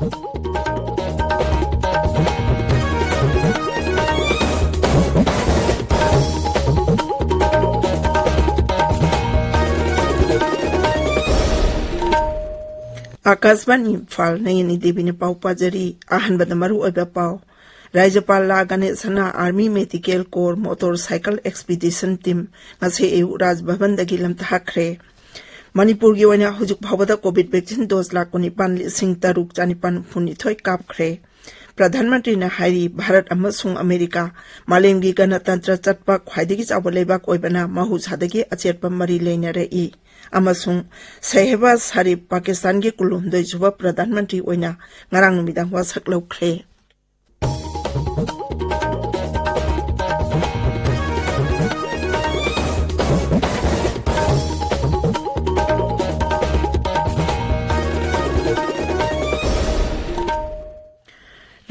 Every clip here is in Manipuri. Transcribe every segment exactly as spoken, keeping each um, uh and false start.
ꯑꯥꯀꯥꯁꯕꯥꯅꯤ ꯏꯝꯐꯥꯜ, ꯅꯌꯅꯤ ꯗꯦꯕꯤꯅ ꯄꯥꯎ ꯄꯥꯖꯔꯤ꯫ ꯑꯍꯥꯟꯕꯗ ꯃꯔꯨ ꯑꯣꯏꯕ ꯄꯥꯎ꯫ ꯔꯥꯖ꯭ꯌꯄꯥꯜ ꯂꯥ ꯒꯅꯦꯁꯟꯅ Army Medical Corps Motorcycle Expedition Team ꯉꯁꯤ ꯑꯌꯨꯛ ꯔꯥꯖ ꯚꯕꯟꯗꯒꯤ ꯂꯝꯊꯥꯈ꯭ꯔꯦ꯫ ꯃꯅꯤꯄꯨꯔꯒꯤ ꯑꯣꯏꯅ ꯍꯧꯖꯤꯛ ꯐꯥꯎꯕꯗ ꯀꯣꯚꯤꯗ ꯚꯦꯛꯁꯤꯟ ꯗꯣꯁ ꯂꯥꯈ ꯀꯨꯟꯅꯤꯄꯥꯟ ꯂꯤꯁꯤꯡ ꯇꯔꯨꯛ ꯆꯥꯅꯤꯄꯥꯟ ꯍꯨꯝꯐꯨꯅꯤꯊꯣꯏ ꯀꯥꯞꯈ꯭ꯔꯦ꯫ ꯄ꯭ꯔꯙꯥꯟ ꯃꯟꯇ꯭ꯔꯤꯅ ꯍꯥꯏꯔꯤ, ꯚꯥꯔꯠ ꯑꯃꯁꯨꯡ ꯑꯃꯦꯔꯤꯀꯥ ꯃꯥꯂꯦꯝꯒꯤ ꯒꯅꯇꯟꯇ꯭ꯔ ꯆꯠꯄ ꯈ꯭ꯋꯥꯏꯗꯒꯤ ꯆꯥꯎꯕ ꯂꯩꯕꯥꯛ ꯑꯣꯏꯕꯅ ꯃꯍꯧꯁꯥꯗꯒꯤ ꯑꯆꯦꯠꯄ ꯃꯔꯤ ꯂꯩꯅꯔꯛꯏ ꯑꯃꯁꯨꯡ ꯁꯦꯍꯕꯥꯖ ꯁꯔꯤꯐ ꯄꯥꯀꯤꯁꯇꯥꯟꯒꯤ ꯀꯨꯟꯍꯨꯝꯗꯣꯏ ꯁꯨꯕ ꯄ꯭ꯔꯙꯥꯟ ꯃꯟꯇ꯭ꯔꯤ ꯑꯣꯏꯅ ꯉꯔꯥꯡ ꯅꯨꯃꯤꯗꯥꯡ ꯋꯥꯁꯛ ꯂꯧꯈ꯭ꯔꯦ꯫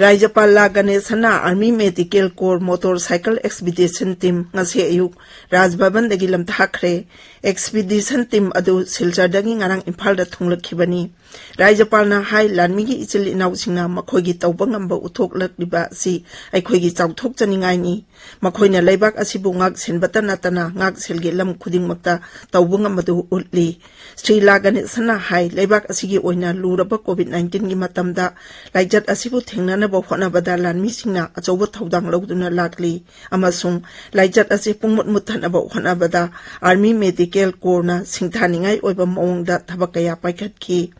ꯔꯥꯖ꯭ꯌꯄꯥꯜ ꯂꯥ ꯒꯅꯦꯁꯟꯅ Army Medical Corps Motorcycle Expedition Team ꯉꯁꯤ ꯑꯌꯨꯛ ꯔꯥꯖ ꯚꯕꯟꯗꯒꯤ ꯂꯝꯊꯥꯈ꯭ꯔꯦ꯫ Expedition Team ꯑꯗꯨ ꯁꯤꯜꯆꯔꯗꯒꯤ ꯉꯔꯥꯡ ꯏꯝꯐꯥꯜꯗ ꯊꯨꯡꯂꯛꯈꯤꯕꯅꯤ꯫ ꯔꯥꯖ꯭ꯌꯄꯥꯜꯅ ꯍꯥꯏ, ꯂꯥꯟꯃꯤꯒꯤ ꯏꯆꯤꯜ ꯏꯅꯥꯎꯁꯤꯡꯅ ꯃꯈꯣꯏꯒꯤ ꯇꯧꯕ ꯉꯝꯕ ꯎꯠꯊꯣꯛꯂꯛꯂꯤꯕ ꯑꯁꯤ ꯑꯩꯈꯣꯏꯒꯤ ꯆꯥꯎꯊꯣꯛꯆꯅꯤꯡꯉꯥꯏꯅꯤ꯫ ꯃꯈꯣꯏꯅ ꯂꯩꯕꯥꯛ ꯑꯁꯤꯕꯨ ꯉꯥꯛ ꯁꯦꯟꯕꯇ ꯅꯠꯇꯅ ꯉꯥꯛ ꯁꯦꯜꯒꯤ ꯂꯝ ꯈꯨꯗꯤꯡꯃꯛꯇ ꯇꯧꯕ ꯉꯝꯕꯗꯨ ꯎꯠꯂꯤ꯫ ꯁ꯭ꯔꯤ ꯂꯥ ꯒꯅꯦꯁꯟꯅ ꯍꯥꯏ, ꯂꯩꯕꯥꯛ ꯑꯁꯤꯒꯤ ꯑꯣꯏꯅ ꯂꯨꯔꯕ ꯀꯣꯚꯤꯗ ꯅꯥꯏꯟꯇꯤꯟꯒꯤ ꯃꯇꯝꯗ ꯂꯥꯏꯆꯠ ꯑꯁꯤꯕꯨ ꯊꯦꯡꯅꯅꯕ ꯍꯣꯠꯅꯕꯗ ꯂꯥꯟꯃꯤꯁꯤꯡꯅ ꯑꯆꯧꯕ ꯊꯧꯗꯥꯡ ꯂꯧꯗꯨꯅ ꯂꯥꯛꯂꯤ ꯑꯃꯁꯨꯡ ꯂꯥꯏꯆꯠ ꯑꯁꯤ ꯄꯨꯡꯃꯨꯠ ꯃꯨꯠꯊꯠꯅꯕ ꯍꯣꯠꯅꯕꯗ Army Medical Corps ꯅ ꯁꯤꯡꯊꯥꯅꯤꯡꯉꯥꯏ ꯑꯣꯏꯕ ꯃꯑꯣꯡꯗ ꯊꯕꯛ ꯀꯌꯥ ꯄꯥꯏꯈꯠꯈꯤ꯫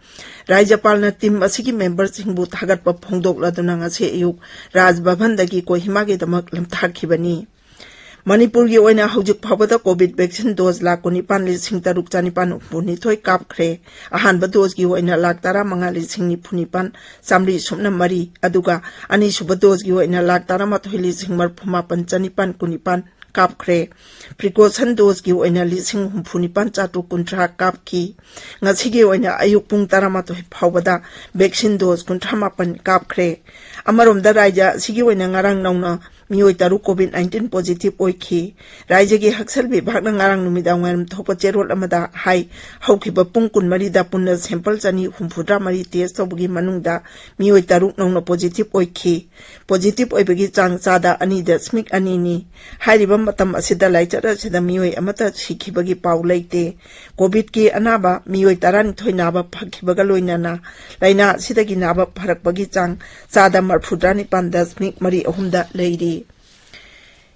ꯔꯥꯖ꯭ꯌꯄꯥꯜꯅ team ꯑꯁꯤꯒꯤ member ꯁꯤꯡꯕꯨ ꯊꯥꯒꯠꯄ ꯐꯣꯡꯗꯣꯛꯂꯗꯨꯅ ꯉꯁꯤ ꯑꯌꯨꯛ ꯔꯥꯖ ꯚꯕꯟꯗꯒꯤ ꯀꯣꯍꯤꯃꯥꯒꯤꯗꯃꯛ ꯂꯝꯊꯥꯈꯤꯕꯅꯤ꯫ ꯃꯅꯤꯄꯨꯔꯒꯤ ꯑꯣꯏꯅ ꯍꯧꯖꯤꯛ ꯐꯥꯎꯕꯗ ꯀꯣꯚꯤꯗ ꯚꯦꯛꯁꯤꯟ ꯗꯣꯁ ꯂꯥꯈ ꯀꯨꯟꯅꯤꯄꯥꯟ ꯂꯤꯁꯤꯡ ꯇꯔꯨꯛ ꯆꯥꯅꯤꯄꯥꯟ ꯍꯨꯝꯐꯨꯅꯤꯊꯣꯏ ꯀꯥꯞꯈ꯭ꯔꯦ꯫ ꯑꯍꯥꯟꯕ ꯗꯣꯁꯀꯤ ꯑꯣꯏꯅ ꯂꯥꯈ ꯇꯔꯥꯃꯉꯥ ꯂꯤꯁꯤꯡ ꯅꯤꯐꯨꯅꯤꯄꯥꯟ ꯆꯥꯃꯔꯤ ꯁꯨꯞꯅ ꯃꯔꯤ, ꯑꯗꯨꯒ ꯑꯅꯤꯁꯨꯕ ꯗꯣꯁꯀꯤ ꯑꯣꯏꯅ ꯂꯥꯈ ꯇꯔꯥꯃꯥꯊꯣꯏ ꯂꯤꯁꯤꯡ ꯃꯔꯤꯐꯨꯃꯥꯄꯟ ꯆꯥꯅꯤꯄꯥꯟ ꯀꯨꯟꯅꯤꯄꯥꯟ ꯀꯥꯞꯈ꯭ꯔꯦ꯫ Precaution ꯗꯣꯁꯀꯤ ꯑꯣꯏꯅ ꯂꯤꯁꯤꯡ ꯍꯨꯝꯐꯨꯅꯤꯄꯥꯟ ꯆꯥꯇ꯭ꯔꯨꯛ ꯀꯨꯟꯊ꯭ꯔꯥ ꯀꯥꯞꯈꯤ꯫ ꯉꯁꯤꯒꯤ ꯑꯣꯏꯅ ꯑꯌꯨꯛ ꯄꯨꯡ ꯇꯔꯥꯃꯥꯊꯣꯏ ꯐꯥꯎꯕꯗ ꯚꯦꯛꯁꯤꯟ ꯗꯣꯁ ꯀꯨꯟꯊ꯭ꯔꯥ ꯃꯥꯄꯟ ꯀꯥꯞꯈ꯭ꯔꯦ꯫ ꯑꯃꯔꯣꯝꯗ, ꯔꯥꯖ꯭ꯌ ꯑꯁꯤꯒꯤ ꯑꯣꯏꯅ ꯉꯔꯥꯡ ꯅꯧꯅ ꯃꯤꯑꯣꯏ ꯇꯔꯨꯛ COVID nineteen positive ꯑꯣꯏꯈꯤ꯫ ꯔꯥꯏꯖ꯭ꯌꯒꯤ ꯍꯛꯁꯦꯜ ꯕꯤꯚꯥꯒꯅ ꯉꯔꯥꯡ ꯅꯨꯃꯤꯗꯥꯡ ꯋꯥꯏꯔꯝ ꯊꯣꯛꯄ ꯆꯦꯔꯣꯜ ꯑꯃꯗ ꯍꯥꯏ, ꯍꯧꯈꯤꯕ ꯄꯨꯡ ꯀꯨꯟꯃꯔꯤꯗ ꯄꯨꯟꯅ sample ꯆꯅꯤ ꯍꯨꯝꯐꯨꯇꯔꯥ ꯃꯔꯤ test ꯇꯧꯕꯒꯤ ꯃꯅꯨꯡꯗ ꯃꯤꯑꯣꯏ ꯇꯔꯨꯛ ꯅꯧꯅ positive ꯑꯣꯏꯈꯤ꯫ Positive ꯑꯣꯏꯕꯒꯤ ꯆꯥꯡ ꯆꯥꯗ ꯑꯅꯤ ꯗꯁꯃꯤꯛ ꯑꯅꯤꯅꯤ꯫ ꯍꯥꯏꯔꯤꯕ ꯃꯇꯝ ꯑꯁꯤꯗ ꯂꯥꯏꯆꯠ ꯑꯁꯤꯗ ꯃꯤꯑꯣꯏ ꯑꯃꯠꯇ ꯁꯤꯈꯤꯕꯒꯤ ꯄꯥꯎ ꯂꯩꯇꯦ꯫ COVIDꯀꯤ ꯑꯅꯥꯕ ꯃꯤꯑꯣꯏ ꯇꯔꯥꯅꯤꯊꯣꯏ ꯅꯥꯕ ꯐꯈꯤꯕꯒ ꯂꯣꯏꯅꯅ ꯂꯥꯏꯅꯥ ꯑꯁꯤꯗꯒꯤ ꯅꯥꯕ ꯐꯔꯛꯄꯒꯤ ꯆꯥꯡ ꯆꯥꯗ ꯃꯔꯐꯨꯇꯔꯥꯅꯤꯄꯥꯟ ꯗꯁꯃꯤꯛ ꯃꯔꯤ ꯑꯍꯨꯝꯗ ꯂꯩꯔꯤ꯫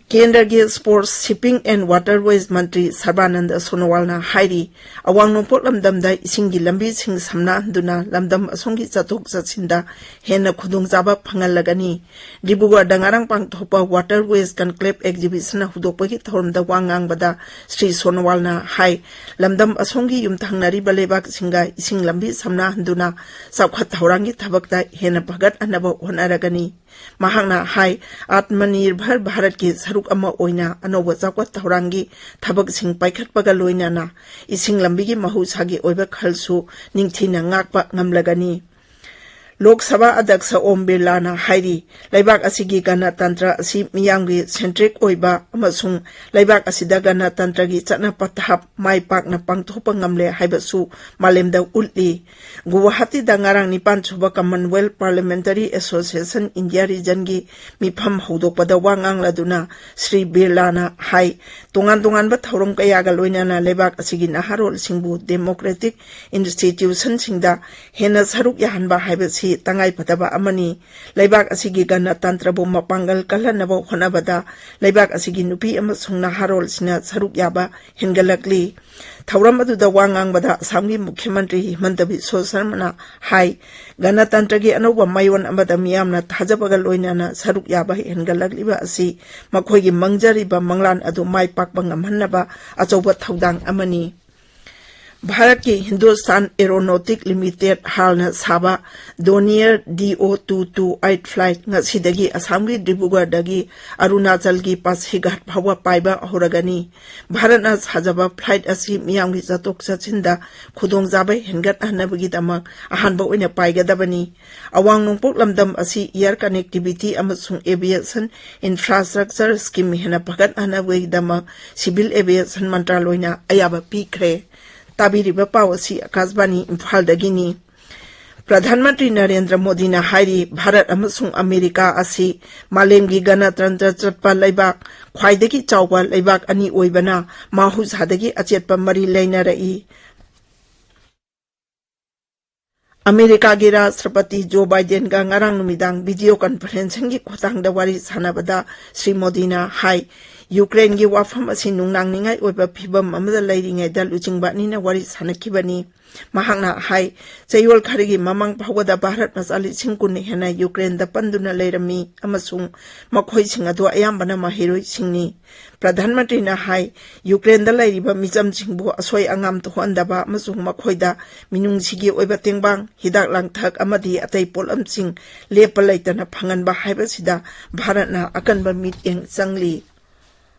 ꯀꯦꯟꯗ꯭ꯔꯒꯤ Sports, Shipping and Waterways ꯃꯟꯇ꯭ꯔꯤ ꯁꯔꯕꯥꯅꯟꯗ ꯁꯣꯅꯣꯋꯥꯜꯅ ꯍꯥꯏꯔꯤ, ꯑꯋꯥꯡ ꯅꯣꯡꯄꯣꯛ ꯂꯝꯗꯝꯗ ꯏꯁꯤꯡꯒꯤ ꯂꯝꯕꯤꯁꯤꯡ ꯁꯝꯅꯍꯟꯗꯨꯅ ꯂꯝꯗꯝ ꯑꯁꯣꯝꯒꯤ ꯆꯠꯊꯣꯛ ꯆꯠꯁꯤꯟꯗ ꯍꯦꯟꯅ ꯈꯨꯗꯣꯡꯆꯥꯕ ꯐꯪꯍꯜꯂꯒꯅꯤ꯫ ꯗꯤꯕ꯭ꯔꯨꯒꯔꯗ ꯉꯔꯥꯡ ꯄꯥꯡꯊꯣꯛꯄ Waterways Conclave Exhibition ꯍꯧꯗꯣꯛꯄꯒꯤ ꯊꯧꯔꯝꯗ ꯋꯥ ꯉꯥꯡꯕꯗ ꯁ꯭ꯔꯤ ꯁꯣꯅꯣꯋꯥꯜꯅ ꯍꯥꯏ, ꯂꯝꯗꯝ ꯑꯁꯣꯝꯒꯤ ꯌꯨꯝꯊꯪꯅꯔꯤꯕ ꯂꯩꯕꯥꯛꯁꯤꯡꯒ ꯏꯁꯤꯡ ꯂꯝꯕꯤ ꯁꯝꯅꯍꯟꯗꯨꯅ ꯆꯥꯎꯈꯠ ꯊꯧꯔꯥꯡꯒꯤ ꯊꯕꯛꯇ ꯍꯦꯟꯅ ꯐꯒꯠꯍꯟꯅꯕ ꯍꯣꯠꯅꯔꯒꯅꯤ꯫ ꯃꯍꯥꯛꯅ ꯍꯥꯏ, ꯑꯥꯠꯃꯅꯤꯔꯚꯔ ꯚꯥꯔꯠꯀꯤ ꯁꯔꯨꯛ ꯑꯃ ꯑꯣꯏꯅ ꯑꯅꯧꯕ ꯆꯥꯎꯈꯠ ꯊꯧꯔꯥꯡꯒꯤ ꯊꯕꯛꯁꯤꯡ ꯄꯥꯏꯈꯠꯄꯒ ꯂꯣꯏꯅꯅ ꯏꯁꯤꯡ ꯂꯝꯕꯤꯒꯤ ꯃꯍꯧꯁꯥꯒꯤ ꯑꯣꯏꯕ ꯈꯜꯁꯨ ꯅꯤꯡꯊꯤꯅ ꯉꯥꯛꯄ ꯉꯝꯂꯒꯅꯤ꯫ ꯂꯣꯛ ꯁꯚꯥ ꯑꯗ꯭ꯌꯛꯁ ꯑꯣꯝ ꯕꯤꯔꯂꯥꯅ ꯍꯥꯏꯔꯤ, ꯂꯩꯕꯥꯛ ꯑꯁꯤꯒꯤ ꯒꯅꯇꯟꯇ꯭ꯔ ꯑꯁꯤ ꯃꯤꯌꯥꯝꯒꯤ centric ꯑꯣꯏꯕ ꯑꯃꯁꯨꯡ ꯂꯩꯕꯥꯛ ꯑꯁꯤꯗ ꯒꯅꯇꯟꯇ꯭ꯔꯒꯤ ꯆꯠꯅ ꯄꯊꯥꯞ ꯃꯥꯏ ꯄꯥꯛꯅ ꯄꯥꯡꯊꯣꯛꯄ ꯉꯝꯂꯦ ꯍꯥꯏꯕꯁꯨ ꯃꯥꯂꯦꯝꯗ ꯎꯠꯂꯤ꯫ ꯒꯨꯋꯥꯍꯥꯇꯤꯗ ꯉꯔꯥꯡ ꯅꯤꯄꯥꯟ ꯁꯨꯕ Commonwealth Parliamentary Association India Regionꯒꯤ ꯃꯤꯐꯝ ꯍꯧꯗꯣꯛꯄꯗ ꯋꯥ ꯉꯥꯡꯂꯗꯨꯅ ꯁ꯭ꯔꯤ ꯕꯤꯔꯂꯥꯅ ꯍꯥꯏ, ꯇꯣꯉꯥꯟ ꯇꯣꯉꯥꯟꯕ ꯊꯧꯔꯝ ꯀꯌꯥꯒ ꯂꯣꯏꯅꯅ ꯂꯩꯕꯥꯛ ꯑꯁꯤꯒꯤ ꯅꯍꯥꯔꯣꯜꯁꯤꯡꯕꯨ democratic institutionꯁꯤꯡꯗ ꯍꯦꯟꯅ ꯁꯔꯨꯛ ꯌꯥꯍꯟꯕ ꯍꯥꯏꯕꯁꯤ ꯇꯉꯥꯏꯐꯗꯕ ꯑꯃꯅꯤ꯫ ꯂꯩꯕꯥꯛ ꯑꯁꯤꯒꯤ ꯒꯅꯇꯟꯇ꯭ꯔꯕꯨ ꯃꯄꯥꯡꯒꯜ ꯀꯜꯍꯟꯅꯕ ꯍꯣꯠꯅꯕꯗ ꯂꯩꯕꯥꯛ ꯑꯁꯤꯒꯤ ꯅꯨꯄꯤ ꯑꯃꯁꯨꯡ ꯅꯍꯥꯔꯣꯜꯁꯤꯡꯅ ꯁꯔꯨꯛ ꯌꯥꯕ ꯍꯦꯟꯒꯠꯂꯛꯂꯤ꯫ ꯊꯧꯔꯝ ꯑꯗꯨꯗ ꯋꯥ ꯉꯥꯡꯕꯗ ꯑꯁꯥꯝꯒꯤ ꯃꯨꯈ꯭ꯌ ꯃꯟꯇ꯭ꯔꯤ ꯍꯤꯃꯟꯇ ꯕꯤꯁ꯭ꯋ ꯁꯔꯃꯅ ꯍꯥꯏ, ꯒꯅꯇꯟꯇ꯭ꯔꯒꯤ ꯑꯅꯧꯕ ꯃꯥꯏꯑꯣꯟ ꯑꯃꯗ ꯃꯤꯌꯥꯝꯅ ꯊꯥꯖꯕꯒ ꯂꯣꯏꯅꯅ ꯁꯔꯨꯛ ꯌꯥꯕ ꯍꯦꯟꯒꯠꯂꯛꯂꯤꯕ ꯑꯁꯤ ꯃꯈꯣꯏꯒꯤ ꯃꯪꯖꯔꯤꯕ ꯃꯪꯂꯥꯟ ꯑꯗꯨ ꯃꯥꯏ ꯄꯥꯛꯄ ꯉꯝꯍꯟꯅꯕ ꯑꯆꯧꯕ ꯊꯧꯗꯥꯡ ꯑꯃꯅꯤ꯫ ꯚꯥꯔꯠꯀꯤ ꯍꯤꯟꯗꯨꯁꯇꯥꯟ ꯑꯦꯔꯣꯅꯣꯇꯤꯛ ꯂꯤꯃꯤꯇꯦꯗ ꯍꯥꯜꯅ ꯁꯥꯕ ꯗꯣꯅꯤꯌꯔ ꯗꯤ ꯑꯣ ꯇꯨ ꯇꯨ ꯑꯩꯠ ꯐ꯭ꯂꯥꯏꯠ ꯉꯁꯤꯗꯒꯤ ꯑꯁꯥꯝꯒꯤ ꯗꯤꯕ꯭ꯔꯨꯒꯔꯗꯒꯤ ꯑꯔꯨꯅꯥꯆꯜꯒꯤ ꯄꯥꯁꯤꯘꯥꯠ ꯐꯥꯎꯕ ꯄꯥꯏꯕ ꯍꯧꯔꯒꯅꯤ꯫ ꯚꯥꯔꯠꯅ ꯁꯥꯖꯕ ꯐ꯭ꯂꯥꯏꯠ ꯑꯁꯤ ꯃꯤꯌꯥꯝꯒꯤ ꯆꯠꯊꯣꯛ ꯆꯠꯁꯤꯟꯗ ꯈꯨꯗꯣꯡꯆꯥꯕ ꯍꯦꯟꯒꯠꯍꯟꯅꯕꯒꯤꯗꯃꯛ ꯑꯍꯥꯟꯕ ꯑꯣꯏꯅ ꯄꯥꯏꯒꯗꯕꯅꯤ꯫ ꯑꯋꯥꯡ ꯅꯣꯡꯄꯣꯛ ꯂꯝꯗꯝ ꯑꯁꯤ ꯏꯌꯔ ꯀꯅꯦꯛꯇꯤꯚꯤꯇꯤ ꯑꯃꯁꯨꯡ ꯑꯦꯚꯤꯌꯦꯁꯟ ꯏꯟꯐ꯭ꯔꯥꯁ꯭ꯇ꯭ꯔꯛꯆꯔ ꯁ꯭ꯀꯤꯝ ꯍꯦꯟꯅ ꯐꯒꯠꯍꯟꯅꯕꯒꯤꯗꯃꯛ ꯁꯤꯚꯤꯜ ꯑꯦꯚꯤꯌꯦꯁꯟ ꯃꯟꯇ꯭ꯔꯥꯂꯣꯏꯅ ꯑꯌꯥꯕ ꯄꯤꯈ꯭ꯔꯦ꯫ ꯇꯥꯕꯤꯔꯤꯕ ꯄꯥꯎ ꯑꯁꯤ ꯑꯀꯥꯁꯕꯥꯅꯤ ꯏꯝꯐꯥꯜꯗꯒꯤꯅꯤ꯫ ꯄ꯭ꯔꯙꯥꯟ ꯃꯟꯇ꯭ꯔꯤ ꯅꯔꯦꯟꯗ꯭ꯔ ꯃꯣꯗꯤꯅ ꯍꯥꯏꯔꯤ, ꯚꯥꯔꯠ ꯑꯃꯁꯨꯡ ꯑꯃꯦꯔꯤꯀꯥ ꯑꯁꯤ ꯃꯥꯂꯦꯝꯒꯤ ꯒꯅꯇꯟꯇ꯭ꯔ ꯆꯠꯄ ꯂꯩꯕꯥꯛ, ꯈ꯭ꯋꯥꯏꯗꯒꯤ ꯆꯥꯎꯕ ꯂꯩꯕꯥꯛ ꯑꯅꯤ ꯑꯣꯏꯕꯅ ꯃꯍꯧꯁꯥꯗꯒꯤ ꯑꯆꯦꯠꯄ ꯃꯔꯤ ꯂꯩꯅꯔꯛꯏ꯫ ꯑꯃꯦꯔꯤꯀꯥꯒꯤ ꯔꯥꯁꯇ꯭ꯔꯄꯇꯤ ꯖꯣ ꯕꯥꯏꯗꯦꯟꯒ ꯉꯔꯥꯡ ꯅꯨꯃꯤꯗꯥꯡ ꯚꯤꯗꯤꯑꯣ ꯀꯟꯐꯔꯦꯟꯁꯤꯡꯒꯤ ꯈꯨꯠꯊꯥꯡꯗ ꯋꯥꯔꯤ ꯁꯥꯟꯅꯕꯗ ꯁ꯭ꯔꯤ ꯃꯣꯗꯤꯅ ꯍꯥꯏ, ꯌꯨꯀ꯭ꯔꯦꯟꯒꯤ ꯋꯥꯐꯝ ꯑꯁꯤ ꯅꯨꯡꯅꯥꯡꯅꯤꯡꯉꯥꯏ ꯑꯣꯏꯕ ꯐꯤꯚꯝ ꯑꯃꯗ ꯂꯩꯔꯤꯉꯩꯗ ꯂꯨꯆꯤꯡꯕ ꯑꯅꯤꯅ ꯋꯥꯔꯤ ꯁꯥꯟꯅꯈꯤꯕꯅꯤ꯫ ꯃꯍꯥꯛꯅ ꯍꯥꯏ, ꯆꯌꯣꯜ ꯈꯔꯒꯤ ꯃꯃꯥꯡ ꯐꯥꯎꯕꯗ ꯚꯥꯔꯠ ꯃꯆꯥ ꯂꯤꯁꯤꯡ ꯀꯨꯟ ꯍꯦꯟꯅ ꯌꯨꯀ꯭ꯔꯦꯟꯗ ꯄꯟꯗꯨꯅ ꯂꯩꯔꯝꯃꯤ ꯑꯃꯁꯨꯡ ꯃꯈꯣꯏꯁꯤꯡ ꯑꯗꯨ ꯑꯌꯥꯝꯕꯅ ꯃꯍꯩꯔꯣꯏꯁꯤꯡꯅꯤ꯫ ꯄ꯭ꯔꯙꯥꯟ ꯃꯟꯇ꯭ꯔꯤꯅ ꯍꯥꯏ, ꯌꯨꯀ꯭ꯔꯦꯟꯗ ꯂꯩꯔꯤꯕ ꯃꯤꯆꯝꯁꯤꯡꯕꯨ ꯑꯁꯣꯏ ꯑꯉꯥꯝ ꯊꯣꯛꯍꯟꯗꯕ ꯑꯃꯁꯨꯡ ꯃꯈꯣꯏꯗ ꯃꯤꯅꯨꯡꯁꯤꯒꯤ ꯑꯣꯏꯕ ꯇꯦꯡꯕꯥꯡ, ꯍꯤꯗꯥꯛ ꯂꯥꯡꯊꯛ ꯑꯃꯗꯤ ꯑꯇꯩ ꯄꯣꯠꯂꯝꯁꯤꯡ ꯂꯦꯞꯄ ꯂꯩꯇꯅ ꯐꯪꯍꯟꯕ ꯍꯥꯏꯕꯁꯤꯗ ꯚꯥꯔꯠꯅ ꯑꯀꯟꯕ ꯃꯤꯠꯌꯦꯡ ꯆꯪꯂꯤ꯫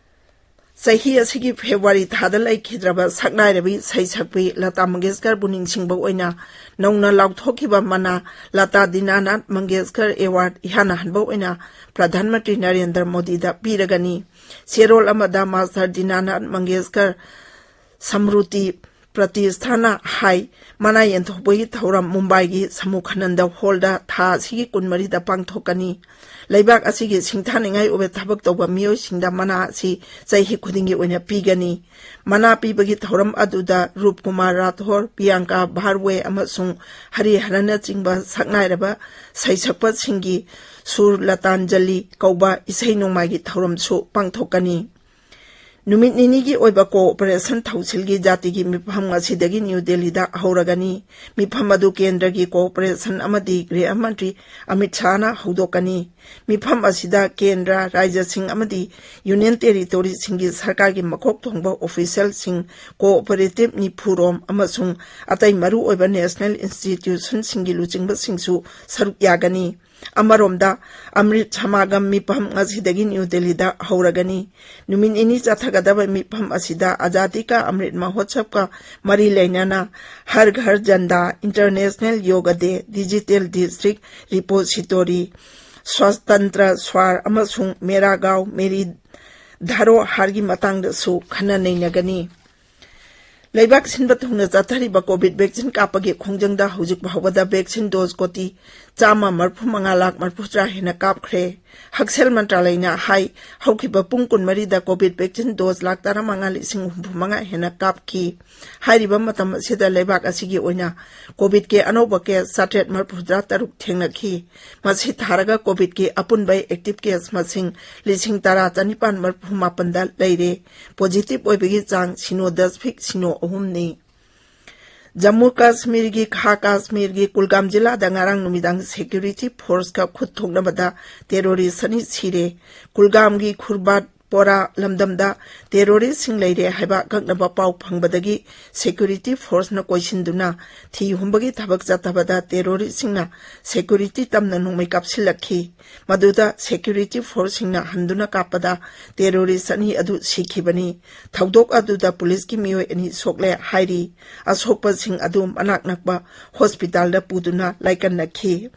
ꯆꯍꯤ ꯑꯁꯤꯒꯤ ꯐꯦꯕ꯭ꯔꯨꯋꯥꯔꯤ ꯊꯥꯗ ꯂꯩꯈꯤꯗ꯭ꯔꯕ ꯁꯛꯅꯥꯏꯔꯕꯤ ꯁꯩꯁꯛꯄꯤ ꯂꯇꯥ ꯃꯪꯒꯦꯁꯀꯔꯕꯨ ꯅꯤꯡꯁꯤꯡꯕ ꯑꯣꯏꯅ ꯅꯧꯅ ꯂꯥꯎꯊꯣꯛꯈꯤꯕ ꯃꯅꯥ ꯂꯇꯥ ꯗꯤꯅꯥꯅꯥꯊ ꯃꯪꯒꯦꯁꯀꯔ ꯑꯦꯋꯥꯔꯗ ꯏꯍꯥꯟ ꯍꯥꯟꯕ ꯑꯣꯏꯅ ꯄ꯭ꯔꯙꯥꯟ ꯃꯟꯇ꯭ꯔꯤ ꯅꯔꯦꯟꯗ꯭ꯔ ꯃꯣꯗꯤꯗ ꯄꯤꯔꯒꯅꯤ꯫ ꯆꯦꯔꯣꯜ ꯑꯃꯗ ꯃꯥꯁꯇꯔ ꯗꯤꯅꯥꯅꯥꯊ ꯃꯪꯒꯦꯁꯀꯔ ꯁꯝꯔꯨꯇꯤ ꯄ꯭ꯔꯇꯤꯁꯊꯥꯅ ꯍꯥꯏ, ꯃꯅꯥ ꯌꯦꯟꯊꯣꯛꯄꯒꯤ ꯊꯧꯔꯝ ꯃꯨꯝꯕꯥꯏꯒꯤ ꯁꯃꯨꯈꯥꯅꯟꯗ ꯍꯣꯜꯗ ꯊꯥ ꯑꯁꯤꯒꯤ ꯀꯨꯟꯃꯔꯤꯗ ꯄꯥꯡꯊꯣꯛꯀꯅꯤ꯫ ꯂꯩꯕꯥꯛ ꯑꯁꯤꯒꯤ ꯁꯤꯡꯊꯥꯅꯤꯡꯉꯥꯏ ꯑꯣꯏꯕ ꯊꯕꯛ ꯇꯧꯕ ꯃꯤꯑꯣꯏꯁꯤꯡꯗ ꯃꯅꯥ ꯑꯁꯤ ꯆꯍꯤ ꯈꯨꯗꯤꯡꯒꯤ ꯑꯣꯏꯅ ꯄꯤꯒꯅꯤ꯫ ꯃꯅꯥ ꯄꯤꯕꯒꯤ ꯊꯧꯔꯝ ꯑꯗꯨꯗ ꯔꯨꯞꯀꯨꯃꯥꯔ ꯔꯥꯊꯣꯔ, ꯄꯤꯌꯥꯡꯀꯥ ꯚꯥꯔꯋꯦ ꯑꯃꯁꯨꯡ ꯍꯔꯤꯍꯔꯟꯅꯆꯤꯡꯕ ꯁꯛꯅꯥꯏꯔꯕ ꯁꯩꯁꯛꯄꯁꯤꯡꯒꯤ ꯁꯨꯔ ꯂꯇꯥꯟꯖꯂꯤ ꯀꯧꯕ ꯏꯁꯩ ꯅꯣꯡꯃꯥꯏꯒꯤ ꯊꯧꯔꯝꯁꯨ ꯄꯥꯡꯊꯣꯛꯀꯅꯤ꯫ ꯅꯨꯃꯤꯠ ꯅꯤꯅꯤꯒꯤ ꯑꯣꯏꯕ ꯀꯣꯑꯣꯄꯔꯦꯁꯟ ꯊꯧꯁꯤꯜꯒꯤ ꯖꯥꯇꯤꯒꯤ ꯃꯤꯐꯝ ꯉꯁꯤꯗꯒꯤ ꯅ꯭ꯌꯨ ꯗꯦꯜꯂꯤꯗ ꯍꯧꯔꯒꯅꯤ꯫ ꯃꯤꯐꯝ ꯑꯗꯨ ꯀꯦꯟꯗ꯭ꯔꯒꯤ ꯀꯣꯑꯣꯄꯔꯦꯁꯟ ꯑꯃꯗꯤ ꯒ꯭ꯔꯤꯍ ꯃꯟꯇ꯭ꯔꯤ ꯑꯃꯤꯠ ꯁꯥꯍꯅ ꯍꯧꯗꯣꯛꯀꯅꯤ꯫ ꯃꯤꯐꯝ ꯑꯁꯤꯗ ꯀꯦꯟꯗ꯭ꯔ, ꯔꯥꯖ꯭ꯌꯁꯤꯡ ꯑꯃꯗꯤ ꯌꯨꯅꯤꯌꯟ ꯇꯦꯔꯤꯇꯣꯔꯤꯁꯤꯡꯒꯤ ꯁꯔꯀꯥꯔꯒꯤ ꯃꯀꯣꯛ ꯊꯣꯡꯕ ꯑꯣꯐꯤꯁꯤꯌꯦꯜꯁꯤꯡ, ꯀꯣꯑꯣꯄꯔꯦꯇꯤꯚ ꯅꯤꯐꯨꯔꯣꯝ ꯑꯃꯁꯨꯡ ꯑꯇꯩ ꯃꯔꯨꯑꯣꯏꯕ ꯅꯦꯁꯅꯦꯜ ꯏꯟꯁꯇꯤꯇ꯭ꯌꯨꯁꯟꯁꯤꯡꯒꯤ ꯂꯨꯆꯤꯡꯕꯁꯤꯡꯁꯨ ꯁꯔꯨꯛ ꯌꯥꯒꯅꯤ꯫ ꯑꯃꯔꯣꯝꯗ, ꯑꯃ꯭ꯔꯤꯠ ꯁꯃꯥꯒꯝ ꯃꯤꯐꯝ ꯉꯁꯤꯗꯒꯤ ꯅ꯭ꯌꯨ ꯗꯦꯜꯂꯤꯗ ꯍꯧꯔꯒꯅꯤ꯫ ꯅꯨꯃꯤꯠ ꯅꯤꯅꯤ ꯆꯠꯊꯒꯗꯕ ꯃꯤꯐꯝ ꯑꯁꯤꯗ ꯑꯖꯥꯗꯤ ꯀꯥ ꯑꯃ꯭ꯔꯤꯠ ꯃꯍꯣꯠꯁꯕꯀ ꯃꯔꯤ ꯂꯩꯅꯅ ꯍꯔ ꯘꯔ ꯖꯟꯗꯥ, ꯏꯟꯇꯔꯅꯦꯁꯅꯦꯜ ꯌꯣꯒ ꯗꯦ, ꯗꯤꯖꯤꯇꯦꯜ ꯗꯤꯁꯇ꯭ꯔꯤꯛ ꯔꯤꯄꯣꯖꯤꯇꯣꯔꯤ, ꯁ꯭ꯋꯥꯇꯟꯇ꯭ꯔ ꯁ꯭ꯋꯥꯔ ꯑꯃꯁꯨꯡ ꯃꯦꯔꯥ ꯒꯥꯎ ꯃꯦꯔꯤ ꯙꯔꯣꯍꯔꯒꯤ ꯃꯇꯥꯡꯗꯁꯨ ꯈꯟꯅ ꯅꯩꯅꯒꯅꯤ꯫ ꯂꯩꯕꯥꯛ ꯁꯤꯟꯕ ꯊꯨꯡꯅ ꯆꯠꯊꯔꯤꯕ ꯀꯣꯚꯤꯠ ꯚꯦꯛꯁꯤꯟ ꯀꯥꯞꯄꯒꯤ ꯈꯣꯡꯖꯪꯗ ꯍꯧꯖꯤꯛ ꯐꯥꯎꯕꯗ ꯚꯦꯛꯁꯤꯟ ꯗꯣꯁ ꯀꯣꯇꯤ ꯆꯥꯝꯃ ꯃꯔꯤꯐꯨ ꯃꯉꯥ ꯂꯥꯈ ꯃꯔꯤꯐꯨꯇꯔꯥ ꯍꯦꯟꯅ ꯀꯥꯞꯈ꯭ꯔꯦ꯫ ꯍꯛꯁꯦꯜ ꯃꯟꯇ꯭ꯔꯥꯂꯌꯅ ꯍꯥꯏ, ꯍꯧꯈꯤꯕ ꯄꯨꯡ ꯀꯨꯟꯃꯔꯤꯗ ꯀꯣꯚꯤꯠ ꯚꯦꯛꯁꯤꯟ ꯗꯣꯁ ꯂꯥꯈ ꯇꯔꯥꯃꯉꯥ ꯂꯤꯁꯤꯡ ꯍꯨꯝꯐꯨ ꯃꯉꯥ ꯍꯦꯟꯅ ꯀꯥꯞꯈꯤ꯫ ꯍꯥꯏꯔꯤꯕ ꯃꯇꯝ ꯑꯁꯤꯗ ꯂꯩꯕꯥꯛ ꯑꯁꯤꯒꯤ ꯑꯣꯏꯅ ꯀꯣꯚꯤꯠꯀꯤ ꯑꯅꯧꯕ ꯀꯦꯁ ꯆꯥꯇ꯭ꯔꯦꯠ ꯃꯔꯤꯐꯨꯇꯔꯥ ꯇꯔꯨꯛ ꯊꯦꯡꯅꯈꯤ꯫ ꯃꯁꯤ ꯊꯥꯔꯒ ꯀꯣꯚꯤꯠꯀꯤ ꯑꯄꯨꯟꯕ ꯑꯦꯛꯇꯤꯚ ꯀꯦꯁ ꯃꯁꯤꯡ ꯂꯤꯁꯤꯡ ꯇꯔꯥ ꯆꯅꯤꯄꯥꯟ ꯃꯔꯤꯐꯨ ꯃꯥꯄꯟꯗ ꯂꯩꯔꯦ꯫ ꯄꯣꯖꯤꯇꯤꯚ ꯑꯣꯏꯕꯒꯤ ꯆꯥꯡ ꯁꯤꯅꯣ ꯗꯁꯃꯤꯛ ꯁꯤꯅꯣ ꯑꯍꯨꯝꯅꯤ꯫ ꯖꯝꯃꯨ ꯀꯥꯁꯃꯤꯔꯒꯤ ꯈꯥ ꯀꯥꯁꯃꯤꯔꯒꯤ ꯀꯨꯜꯒꯥꯝ ꯖꯤꯂꯥꯗ ꯉꯔꯥꯡ ꯅꯨꯃꯤꯗꯥꯡ ꯁꯦꯀ꯭ꯌꯨꯔꯤꯇꯤ ꯐꯣꯔꯁꯀ ꯈꯨꯠ ꯊꯣꯛꯅꯕꯗ ꯇꯦꯔꯣꯔꯤꯁ ꯑꯅꯤ ꯁꯤꯔꯦ꯫ ꯀꯨꯜꯒꯥꯝꯒꯤ ꯈꯨꯔꯕꯥꯠ ꯄꯣꯔꯥ ꯂꯝꯗꯝꯗ ꯇꯦꯔꯣꯔꯤꯁꯁꯤꯡ ꯂꯩꯔꯦ ꯍꯥꯏꯕ ꯑꯀꯛꯅꯕ ꯄꯥꯎ ꯐꯪꯕꯗꯒꯤ ꯁꯦꯀ꯭ꯌꯨꯔꯤꯇꯤ ꯐꯣꯔꯁꯅ ꯀꯣꯏꯁꯤꯟꯗꯨꯅ ꯊꯤ ꯍꯨꯝꯕꯒꯤ ꯊꯕꯛ ꯆꯠꯊꯕꯗ ꯇꯦꯔꯣꯔꯤꯁꯁꯤꯡꯅ ꯁꯦꯀ꯭ꯌꯨꯔꯤꯇꯤ ꯇꯝꯅ ꯅꯣꯡꯃꯩ ꯀꯥꯞꯁꯤꯜꯂꯛꯈꯤ꯫ ꯃꯗꯨꯗ ꯁꯦꯀ꯭ꯌꯨꯔꯤꯇꯤ ꯐꯣꯔꯁꯁꯤꯡꯅ ꯍꯟꯗꯨꯅ ꯀꯥꯞꯄꯗ ꯇꯦꯔꯣꯔꯤꯁ ꯑꯅꯤ ꯑꯗꯨ ꯁꯤꯈꯤꯕꯅꯤ꯫ ꯊꯧꯗꯣꯛ ꯑꯗꯨꯗ ꯄꯨꯂꯤꯁꯀꯤ ꯃꯤꯑꯣꯏ ꯑꯅꯤ ꯁꯣꯛꯂꯦ ꯍꯥꯏꯔꯤ꯫ ꯑꯁꯣꯛꯄꯁꯤꯡ ꯑꯗꯨ ꯃꯅꯥꯛ ꯅꯛꯄ ꯍꯣꯁꯄꯤꯇꯥꯜꯗ ꯄꯨꯗꯨꯅ ꯂꯥꯏꯀꯠꯅꯈꯤ꯫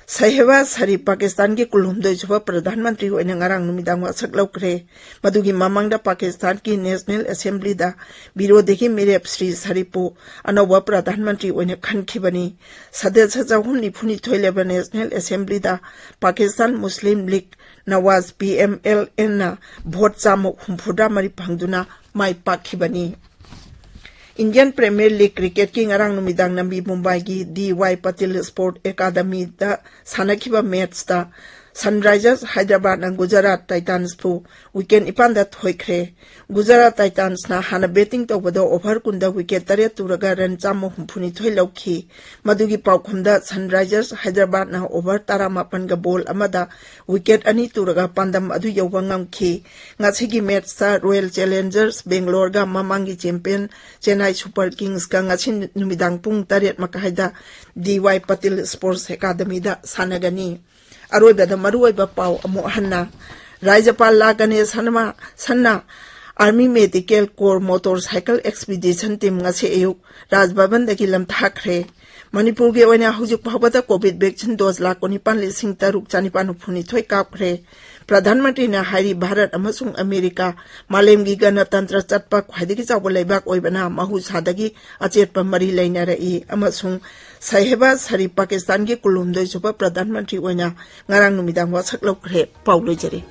ꯁꯍꯦꯕꯥꯖ ꯁꯔꯤꯐ ꯄꯥꯀꯤꯁꯇꯥꯟꯒꯤ ꯀꯨꯟꯍꯨꯝꯗꯣꯏ ꯁꯨꯕ ꯄ꯭ꯔꯙꯥꯟ ꯃꯟꯇ꯭ꯔꯤ ꯑꯣꯏꯅ ꯉꯔꯥꯡ ꯅꯨꯃꯤꯗꯥꯡ ꯋꯥꯁꯛ ꯂꯧꯈ꯭ꯔꯦ꯫ ꯃꯗꯨꯒꯤ ꯃꯃꯥꯡꯗ ꯄꯥꯀꯤꯁꯇꯥꯟꯒꯤ ꯅꯦꯁꯅꯦꯜ ꯑꯦꯁꯦꯝꯕ꯭ꯂꯤꯗ ꯕꯤꯔꯣꯙꯤꯒꯤ ꯃꯤꯔꯦꯞ ꯁ꯭ꯔꯤ ꯁꯔꯤꯐꯄꯨ ꯑꯅꯧꯕ ꯄ꯭ꯔꯙꯥꯟ ꯃꯟꯇ꯭ꯔꯤ ꯑꯣꯏꯅ ꯈꯟꯈꯤꯕꯅꯤ꯫ ꯁꯗꯁ꯭ꯌ ꯆꯍꯨꯝ ꯅꯤꯐꯨꯅꯤꯊꯣꯏ ꯂꯩꯕ ꯅꯦꯁꯅꯦꯜ ꯑꯦꯁꯦꯝꯕ꯭ꯂꯤꯗ Pakistan Muslim League Nawaz, P M L ꯑꯦꯟꯅ ꯚꯣꯠ ꯆꯥꯝꯃ ꯍꯨꯝꯐꯨꯇꯔꯥ ꯃꯔꯤ ꯐꯪꯗꯨꯅ ꯃꯥꯏ ꯄꯥꯛꯈꯤꯕꯅꯤ꯫ ꯏꯟꯗꯤꯌꯟ ꯄ꯭ꯔꯤꯃꯤꯌꯔ ꯂꯤꯒ ꯀ꯭ꯔꯤꯀꯦꯠꯀꯤ ꯉꯔꯥꯡ ꯅꯨꯃꯤꯗꯥꯡ ꯅꯕꯤ ꯃꯨꯝꯕꯥꯏꯒꯤ ꯗꯤ ꯋꯥꯏ ꯄꯇꯤꯜ ꯁ꯭ꯄꯣꯔꯠ ꯑꯦꯀꯥꯗꯃꯤꯗ ꯁꯥꯟꯅꯈꯤꯕ ꯃꯦꯠꯁꯇ ꯁꯟꯔꯥꯏꯖꯔꯁ ꯍꯥꯏꯗ꯭ꯔꯕꯥꯗꯅ ꯒꯨꯖꯔꯥꯠ ꯇꯥꯏꯇꯥꯟꯁꯄꯨ ꯋꯤꯀꯦꯠ ꯅꯤꯄꯥꯟꯗ ꯊꯣꯏꯈ꯭ꯔꯦ꯫ ꯒꯨꯖꯔꯥꯠ ꯇꯥꯏꯇꯥꯟꯁꯅ ꯍꯥꯟꯅ ꯕꯦꯇꯤꯡ ꯇꯧꯕꯗ ꯑꯣꯚꯔ ꯀꯨꯟꯗ ꯋꯤꯀꯦꯠ ꯇꯔꯦꯠ ꯇꯨꯔꯒ ꯔꯟ ꯆꯥꯝꯃ ꯍꯨꯝꯐꯨ ꯅꯤꯊꯣꯏ ꯂꯧꯈꯤ꯫ ꯃꯗꯨꯒꯤ ꯄꯥꯎꯈꯨꯝꯗ ꯁꯟꯔꯥꯏꯖꯔꯁ ꯍꯥꯏꯗ꯭ꯔꯕꯥꯗꯅ ꯑꯣꯚꯔ ꯇꯔꯥꯃꯥꯄꯟꯒ ꯕꯣꯜ ꯑꯃꯗ ꯋꯤꯀꯦꯠ ꯑꯅꯤ ꯇꯨꯔꯒ ꯄꯥꯟꯗꯝ ꯑꯗꯨ ꯌꯧꯕ ꯉꯝꯈꯤ꯫ ꯉꯁꯤꯒꯤ ꯃꯦꯠꯁꯇ ꯔꯣꯌꯦꯜ ꯆꯦꯂꯦꯟꯖꯔꯁ ꯕꯦꯡꯒꯂꯣꯔꯒ ꯃꯃꯥꯡꯒꯤ ꯆꯦꯝꯄꯤꯌꯟ ꯆꯦꯟꯅꯥꯏ ꯁꯨꯄꯔ ꯀꯤꯡꯁꯀ ꯉꯁꯤ ꯅꯨꯃꯤꯗꯥꯡ ꯄꯨꯡ ꯇꯔꯦꯠ ꯃꯈꯥꯏꯗ ꯗꯤ ꯋꯥꯏ ꯄꯇꯤꯜ ꯁ꯭ꯄꯣꯔꯠꯁ ꯑꯦꯀꯥꯗꯃꯤꯗ ꯁꯥꯟꯅꯒꯅꯤ꯫ ꯑꯔꯣꯏꯕꯗ ꯃꯔꯨꯑꯣꯏꯕ ꯄꯥꯎ ꯑꯃꯨꯛ ꯍꯟꯅ꯫ ꯔꯥꯖ꯭ꯌꯄꯥꯜ ꯂꯥ ꯒꯅꯦꯁ ꯁꯟꯃ-, ꯁꯟꯅ army medical core motor cycle expedition team ꯉꯁꯤ ꯑꯌꯨꯛ ꯔꯥꯖꯚꯕꯟꯗꯒꯤ ꯂꯝꯊꯥꯈ꯭ꯔꯦ꯫ ꯃꯅꯤꯄꯨꯔꯒꯤ ꯑꯣꯏꯅ ꯍꯧꯖꯤꯛ ꯐꯥꯎꯕꯗ ꯀꯣꯚꯤꯗ ꯚꯦꯛꯁꯤꯟ ꯗꯣꯖ ꯂꯥꯈ ꯀꯨꯟꯅꯤꯄꯥꯟ ꯂꯤꯁꯤꯡ ꯇꯔꯨꯛ ꯆꯥꯅꯤꯄꯥꯟ ꯍꯨꯝꯐꯨꯅꯤꯊꯣꯏ ꯀꯥꯞꯈ꯭ꯔꯦ꯫ ꯄ꯭ꯔꯙꯥꯟ ꯃꯟꯇ꯭ꯔꯤꯅ ꯍꯥꯏꯔꯤ, ꯚꯥꯔꯠ ꯑꯃꯁꯨꯡ ꯑꯃꯦꯔꯤꯀꯥ ꯃꯥꯂꯦꯝꯒꯤ ꯒꯅꯇꯟꯇ꯭ꯔ ꯆꯠꯄ ꯈ꯭ꯋꯥꯏꯗꯒꯤ ꯆꯥꯎꯕ ꯂꯩꯕꯥꯛ ꯑꯣꯏꯕꯅ ꯃꯍꯧꯁꯥꯗꯒꯤ ꯑꯆꯦꯠꯄ ꯃꯔꯤ ꯂꯩꯅꯔꯛꯏ ꯑꯃꯁꯨꯡ ꯁꯍꯦꯕꯥꯖ ꯁꯔꯤꯐ ꯄꯥꯀꯤꯁꯇꯥꯟꯒꯤ ꯀꯨꯟꯍꯨꯝꯗꯣꯏ ꯁꯨꯕ ꯄ꯭ꯔꯙꯥꯟ ꯃꯟꯇ꯭ꯔꯤ ꯑꯣꯏꯅ ꯉꯔꯥꯡ ꯅꯨꯃꯤꯗꯥꯡ ꯋꯥꯁꯛ ꯂꯧꯈ꯭ꯔꯦ꯫ ꯄꯥꯎ ꯂꯣꯏꯖꯔꯦ꯫